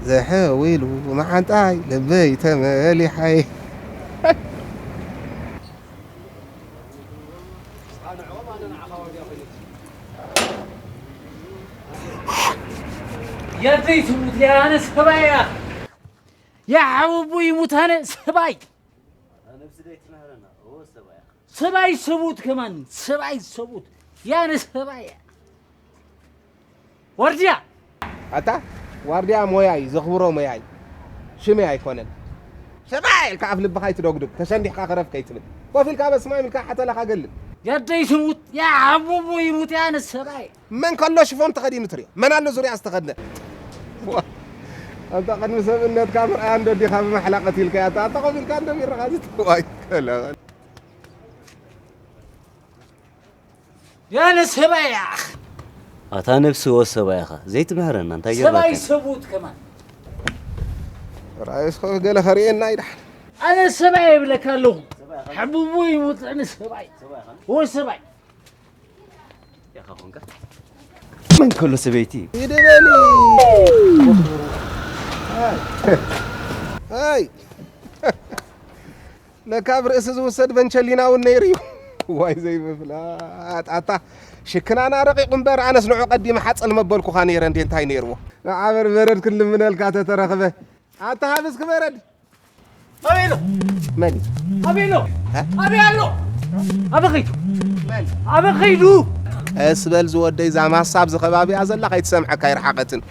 ዘሐዊሉ መዓንጣይ ልበይ ተመሊሓይ። የደይ ትሙት ያነ ሰባያ ያሐውቡ ይሙታነ ሰባይ ሰባይ ሰቡት ከማን ሰባይ ሰቡት ያነ ሰባያ ወርድያ ኣታ ዋርድያ ሞያይ ዘኽብሮ ሞያይ ሽመይ ኣይኮነን። ሰብኣይ ኢልካ ኣፍ ልብኻ ኣይትደጉድግ፣ ተሸንዲሕካ ከረፍ ከይትብል። ኮፍ ኢልካ በስማም ኢልካ ሓተላኻ ገልብ። የደይ ትሙት ያሐውቡ ይሙት ያነ ሰባይ መን ከሎ ሽፎን ተኸዲኑ ትሪኦ? መን ኣሎ ዙርያ ዝተኸድነ? ዋ፣ ኣንታ ቅድሚ ሰብእነትካ ምርኣያ እንዶ ዲኻ ብማሕላ ቀቲልካያ? ኣታ ኣታ ኮፍ ኢልካ እንዶ ቢራኻ ዝትዋይ ከለኸል። ያነ ሰባያ ኣታ ነብሲ ወሰባ ኢኻ ዘይትምህረና እንታይ ሰባይ ጌርካ ሰቡት ከማን ራእስኸ ገለ ኸርእየና ይድሓን። ኣነ ሰባይ ይብለካ ኣለኹ። ሕቡቡ ይሙት ኣነ ሰባይ ወ ሰባይ መን ከሎ ሰበይቲ ይድበሊ ኣይ ለካ ኣብ ርእሲ ዝውሰድ በንቸሊና እውን ነይሩ እዩ። ዋይ ዘይምፍላጥ ኣታ ሽክናና ረቂቑ እምበር ኣነስ ንዑ ቀዲመ ሓፀል መበልኩኻ ነይረ እንዴ እንታይ ነይርዎ? ንዓበር በረድ ክንልምነልካ ተተረኽበ ኣታ ሃብስኪ በረድ ኣበይ ኣሎ መን እዩ? ኣበይ ኣሎ ኣበይ ኣሎ ኣበይ ኸይዱ ኣበይ ኸይዱ ቀስ በል ዝወደይ እዛ ማሳ ኣብዚ ከባቢኣ ዘላ ከይትሰምዐካ ይርሓቐትን።